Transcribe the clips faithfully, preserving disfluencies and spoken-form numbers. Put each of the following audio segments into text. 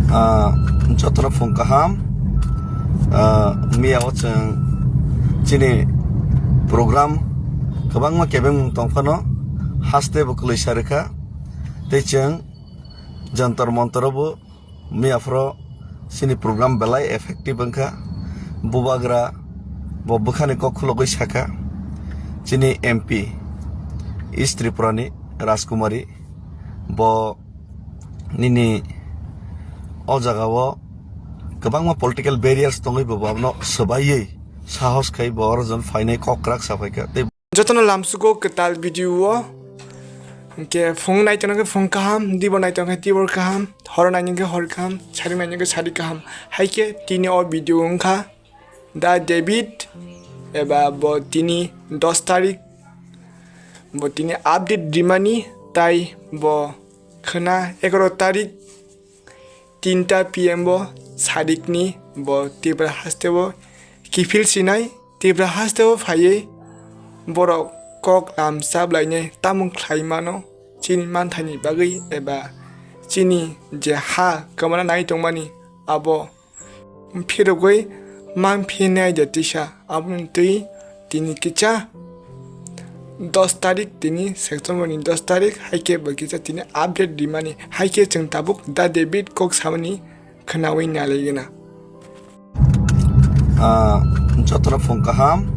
Ah, jotono phung kaham. Ah, miya o chwng chini program kwbangma kebengmung tongphano haste bo kwlwi sa rwkha. Tei chwng Jantar Mantar o bo miya phoro chini program belai effective wngkha. Bubagra bo bwkhani kok khulogwi sakha, chini M P East Tripura ni Rajkumari bo nini o jaga o kwbangma political barriers tongwi bo abono swbaiwi sahos khai bo oro jon phainai kok kwrak sa phaikha. Tei jotono lamsugo kwtal video o hwnkhe phung nai tongkhe phung kaham, dibo nai tongkhe dibor kaham, horo nai tongkhe hor kaham, sari nai tongkhe sari kaham. Haikhe tini o video wngkha Da David eba bo tini dos tarik, bo tini update rimani, tai bo khwna egaroh tarik tinta P M bo sadikni bo Tripura hasteo kiphil sinai, Tripura hasteo phaiwi borok kok lam chablainai tamung khlai mano chini manthani bagwi eba chini je ha kwmana nai tongmani abo phirogwi man phinai de tisa. Aboni twi tini kisa dos tarik, tini September ni dos tarik, haikhe bo kisa tini update rimani, haikhe chwng tabuk Da David kok samani khwnawi nalaigwna. Ah, jotono phung kaham.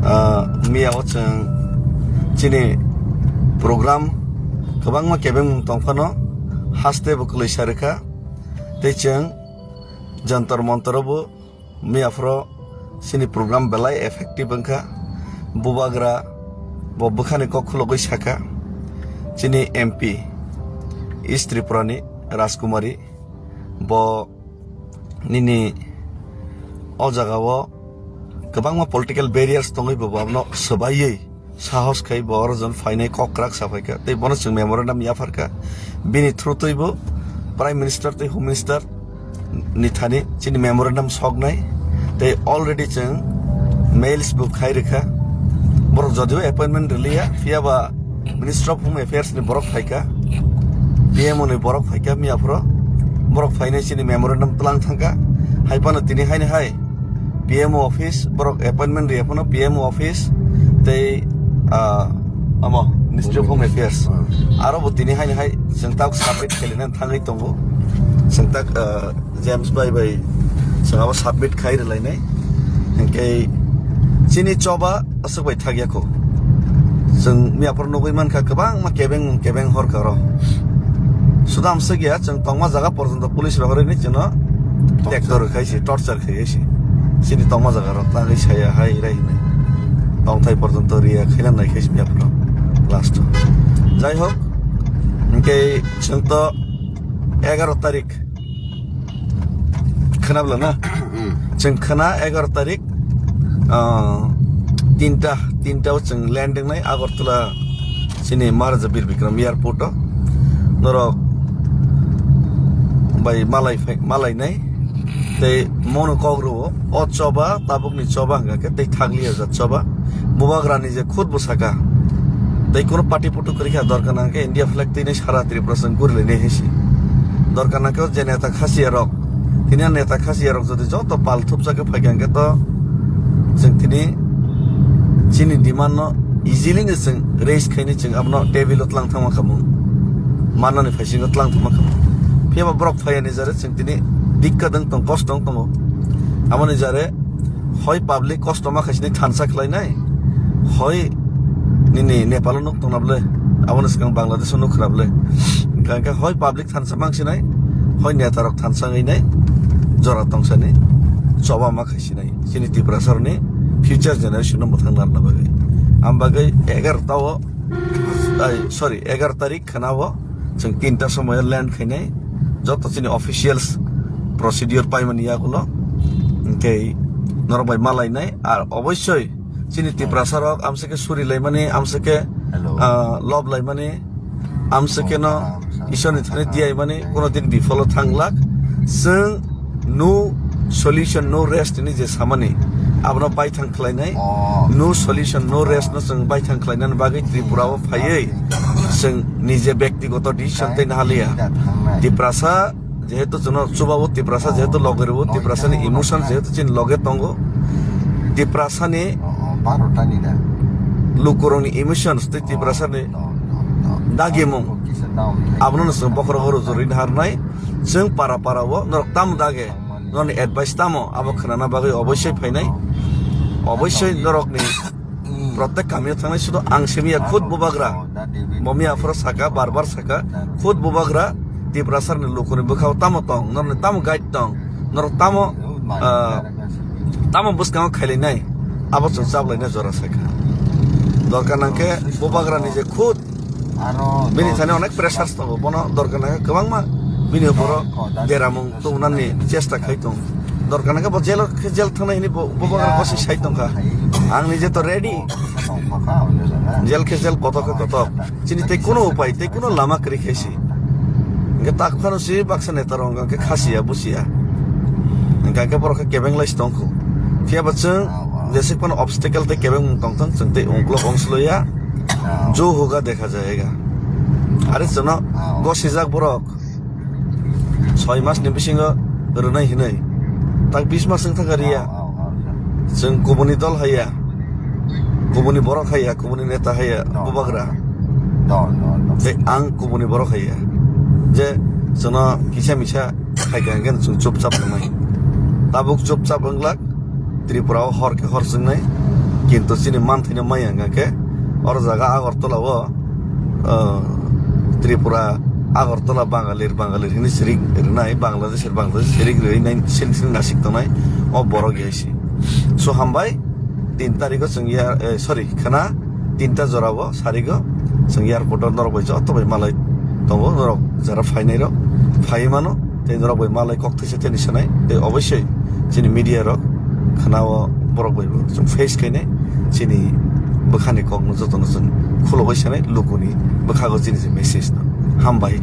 Ah, miya o chwng chini program kwbangma kebengmung tongphano haste bo kwlwi sa rwkha. Tei chwng Jantar Mantar o bo miya phoro chini program belai effective wngkha. Bubagra bo bwkhani kok khulogwi sakha, chini M P East Tripura ni Rajkumari bo nini o jaga o kwbangma political barriers tongwi bo abono swbaiwi sahos khai bo oro jon phainai kok kwrak sa phaikha. Tei bono chwng memorandum yapharkha. Bini through twi bo Prime Minister tei Home Minister ni thani chini memorandum soknai. Tei already chwng mails bo khai rwkha. Borok jodio appointment rwliya, phiya ba Minister of Home Affairs ni borok phaikha, P M O ni borok phaikha, miya phoro borok phainai chini memorandum tlang thangkha. Hai phano tini haini hai P M O office, borok appointment riya phano P M O office tei, ah, amo Ministry of Home Affairs. Hmm. Aro bo tini haini hai chwng tak submit khailina thangwi tongo. Chwng tak, ah, James bai bai chwng abo submit khai rwlainai. Hinkhe chini choba aswk bai thakya kho. Chwng miya phoro nugwi mankha kwbangma kebeng kebeng horkha oro. Sudam swkya chwng tongma jaga porjonto police rok horwi chwngno tekto rwkhai se, torture khaiwi se. Chini tongma jaga rok tangwi saya hai rai hinwi. Tongthai porjonto riya khaina nai khai se miya phoro last o. Jai hok, hinkhe chwng to egaro tarik khwnabla na? Hmm. Chwng khwna egaro tarik, ah, tinta, tinta o chwng land wngnai Agartala chini Maharaja Bir Bikram Airport o. Norok bai malai phai, malai nai. Tei mono kok rwo, o choba, tabukni choba hwnka khe tei thakliya jat choba. Bubagrani je khud bo saka. Tei kono party putu kwrwi kha, dorkar nang khe India flag twi nai sara Tripura chwng guri lai nai hai se. Dorkar nang khe o je neta khasiya rok, tini a neta khasiya rok jodi joto pal thupjak khe phai kha hwnkhe to chwng tini chini demand no easily no chwng raise khaini chwng abono table o tlang thangma khamung. Mannani phaisingo tlang thangma khamung. Phiya ba borok phaiya ni jare chwng tini dikka dwng tong, kosto wng tongo. Aboni jare hoi public kosto ma khaisini thansa khlainai, hoi nini Nepal o nuk tongna bwle, aboni swkang Bangladesh o nuk khna bwle. Hwnkha hoi public thansa mang sinai, hoi neta rok thansa wngwi nai, jora tongsani choba ma khai sinai. Chini Tiprasa rokni future generation no mwthang narwkna bagwi. Am bagwi egarota o, ai, sorry, egar tarik khna o chwng tinta somoyo land khainai, joto chini officials procedure paimani yagulo, hinkhe norok bai malainai, ar obossoi chini Tiprasa rok amsike suri laimani, amsike, hello, ah, lob laimani, amsike no Isor ni thani diyaimani, kono din bifolo thanglak. Chwng no solution, no rest ni je samani, abono baithang khlainai. Oh. No solution, no rest no chwng baithang khlainani bagwi Tripura o phaiwi chwng nije bektigoto decision tei nahaliya. Tiprasa Jehetu chwngno chubago Tiprasa, jehetu loge rwo Tiprasani emotion, jehetu chini loge tongo Tiprasani, lukurokni emotions tei Tiprasani dagimung, abono chwng bokhorogo rujurwi naharnai. Chwng para para o norok tamo dage, norokni advice tamo, abo khwnana bagwi oboisoi phainai. Oboisoi norokni protek kamio thangnai sudo ang simiya khud bubagra. Bomi aphoro saka, bar bar saka, khud bubagra Tiprasarni lukurokni bwkhao tamo tong, norokni tamo guide tong, norok tamo, ah, tamo bwskango khailainai, abo chwng chaplaina jora saka. Dorkar nangkhe bubagrani je khud bini thani onek pressures tongo, bono dorkar nangkhe kwbangma bini uporo deramung tubunani chesta khai tong. Dorkar nangkhe bo jail khe jail thangnai hini bo, bo bagwi kosi sai tongkha. Ang nije to ready. Jail khe jail, kotok khe kotok. Chini tei kuno upai, tei kuno lama kwrwi khaisi. Hingke tak phano si baksa neta rok hingke khasiya busiya. Hingke borok khe kebeng lai tongkhu. Phiya ba chwng jesik phano obstacle tei kebeng tongthong, chwng tei ungkulok ongsloya. Jo hoga dekha jayega. Are chwngno gosijak borok. Soi mas ni bisingo rwnai hinwi. Tak bis mas wng thangkha riya. Chwng kubuni dol haiya. Kubuni borok haiya, kubuni neta haiya, bubagra. Tei ang kubuni borok haiya. Je chwngno kisa misa khaika hingke chwng chupchap wngnai. Tabuk chupchap wnglak. Tripura o hor khe hor chwngnai, kintu chini manthaino maya wngkha khe oro jaga Agartala o, ah, Tripura Agartala Bangalir Bangalir hinwi sirik rwnai, Bangladesh er Bangladesh sirik rwnai, sini sini nasik tongnai o borok ya si. So hambai, tin tarikh o chwng ya, eh, sorry, khwna tinta jora o sarigo chwng airport o norok bai joto bai malai tongo, norok jara phainai rok phai mano. Tei norok bai malai kok thaisa teni sanai, tei oboisoi chini media rok khwnao borok bai bo chwng face khainai, chini bwkhani kokno jotono chwng khulogwi sanai, lukuni bwkhago chini je message no. Hambai.